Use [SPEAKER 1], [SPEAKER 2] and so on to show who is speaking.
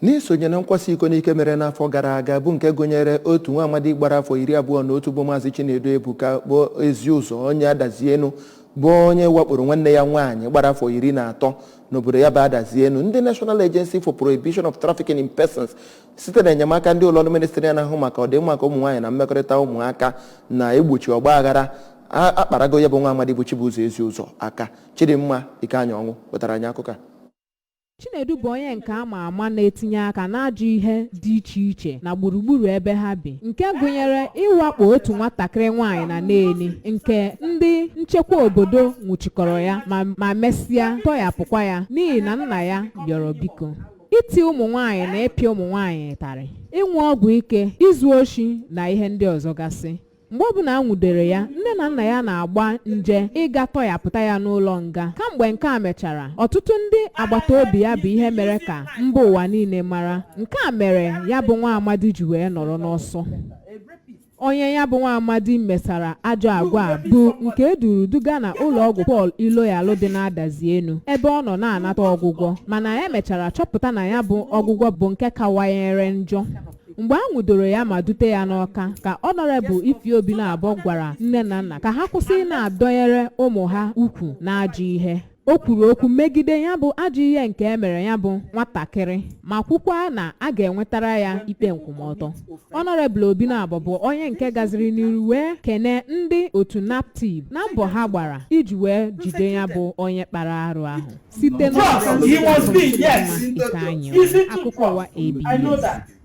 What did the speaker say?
[SPEAKER 1] N'isonye na nkwasa iko n'ike mere n'afọ gara aga, bụ nke gụnyere otu nwa amadi gbara afọ 21, bụ Maazị Chinedu Ebuka, bụ ezi ụzọ onye Adazienu, bụ onye wakporo nwanne ya nwaanyị gbara afọ 13 n'obodo ya bụ Adazienu, ndị National Agency for Prohibition of Trafficking in Persons, site na enyemaka ndị ụlọọrụ ministri na-ahụ maka ọdịmma nke ụmụ nwaanyị na mmekọrịta ụmụaka na egbochi ọgba aghara, akparago ya bụ nwa amadi bụ Chibuzo Ezi Ụzọ aka. Chidimma Ikeanya Ọnwụ wetara anyị akụkọ a.
[SPEAKER 2] Chinedu bụ onye nke ama ama na-etinye aka n'ajọ ihe dị iche iche na gburugburu ebe ha bi, nke gụnyere ịwakpo otu nwatakịrị nwaanyị na Neni, nke ndị nchekwa obodo nwụchikọrọ ya ma mesịa tọghapụkwa ya n'ihi na nna ya rịọrọ biko, iti ụmụ nwaanyị na ịpịa ụmụ nwaanyị ịtarị, ịṅụ ọgwụ ike, izu oshi na ihe ndị ọzọ gasị. Mgbe ọbụla a nwudere ya, nne na nna ya na-agba nje ịga tọghapụta ya n'ụlọ nga. Kamgbe nke a mechara, ọtụtụ ndị agbata obi ya bụ ihe mere ka mba ụwa niile mara. Nke a mere ya bụ nwa amadi ji wee nọrọ n'ọsọ. Onye ya bụ nwa amadi mesara ajọ agwa a bụ nke eduru duga na ụlọọgwụ Paul Iloyalụ dị n'Adazienu, ebe ọ nọ na-anata ọgwụgwọ, mana ya mechara chọpụta na ya bụ ọgwụgwọ bụ nke kawanyere njọ. Mgbe a nwudoro ya ma dute ya n'Ọka, ka Honourable Ify Obinabo gwara nne na nna ka ha kwụsị ị na-adọnyere ụmụ ha ukwu na ajọ ihe. O kwuru okwu megide ya bụ ajọ ihe nke e mere ya bụ nwatakịrị, ma kwukwa na a ga-enwetara ya ikpe nkwụmọtọ. Honourable Obinabo bụ onye nke gaziri n'iru wee kene ndị otu NAPTIP na mbọ ha gbara iji wee jide ya bụ onye kpara arụ ahụ. Site n'Ọka, Ikeanyị, akụkọ ụwa ABS.